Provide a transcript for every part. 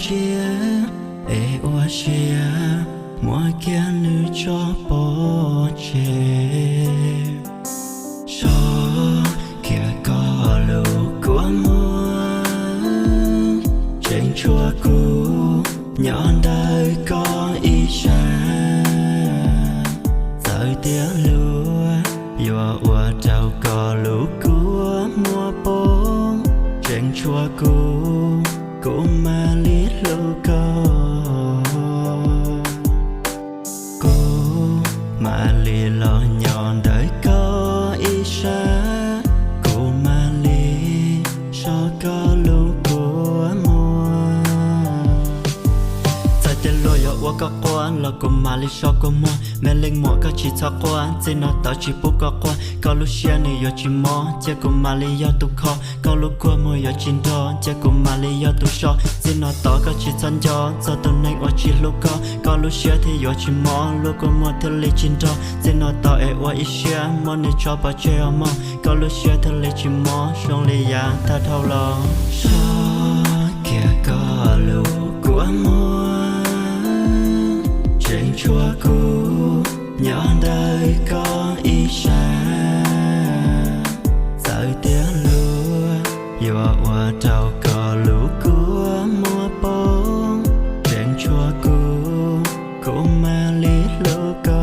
siab es ua siab muab kiag nws tso pov tseg. Sov kiag koj lub kua muag, tseem tshuav kuv nyob ntawm koj ib sab. Txawm tias luag yuav ua rau koj lub kua muag poob, tseem tshuav kuv, kuv mam li hlub koj. Kuv mam li los nyob ntawm koj ib sab, kuv mam li so koj lub kua muag. Txawm tias luag yuav ua koj quaj los kuv mam li so kua muag, me leej muam koj tsis txhob quaj, txij no tod tsis pub koj quaj, koj lub siab nws yuav tsis mob, cia kuv mam li yog tus kho, koj lub kua muag yuav tsis nrog, cia kuv mam li yog tus so, txij no tod koj tsis txhob nco txog tus neeg uas tsis hlub koj, koj lub siab thiaj yuav tsis mob, lub kua muag thiaj li tsis nrog, txij no tod es ua ib siab muab nws tso pov tseg os mog, koj lub siab thiaj li tsis mob, zoo li yav tag dhau los. Sov kiag koj lub kua muag, tseem tshuav kuv nyob ntawm koj ib sab. Txawm tias luag yuav ua rau koj lub kua muag poob, tseem tshuav kuv, kuv mam li hlub koj.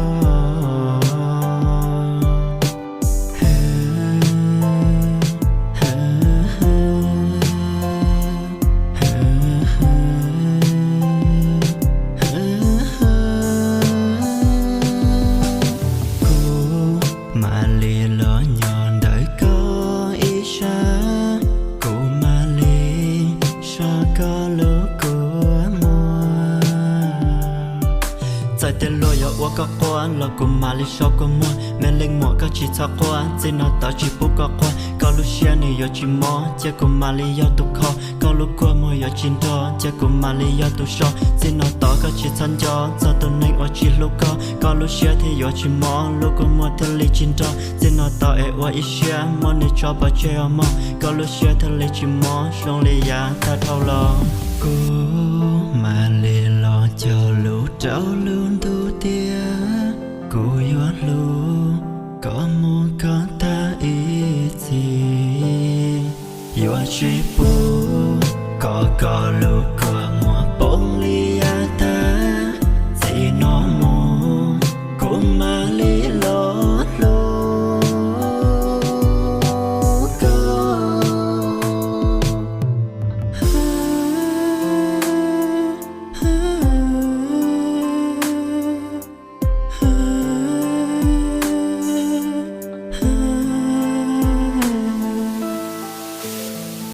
Kuv mam li los nyob ntawm koj ib sab, kuv mam li so koj lub kua muag. Txawm tias luag yuav ua koj quaj los kuv mam li so kua muag, me leej muam koj tsis txhob quaj, txij no tod tsis pub koj quaj, koj lub siab nws yuav tsis mob, cia kuv mam li yog tus kho, koj lub kua muag yuav tsis nrog, cia kuv mam li yog tus so, txij no tod koj tsis txhob nco txog tus neeg uas tsis hlub koj, koj lub siab thiaj yuav tsis mob, lub kua muag thiaj li tsis nrog, txij no tod es ua ib siab muab nws tso pov tseg os mog, koj lub siab thiaj li tsis mob, zoo li yav tag dhau los. Kuv mam li los cog lus rau lub ntuj tias kuv yuav hlub koj mus kom tag ib txhis, yuav tsis pub kom koj lub kua muag poob li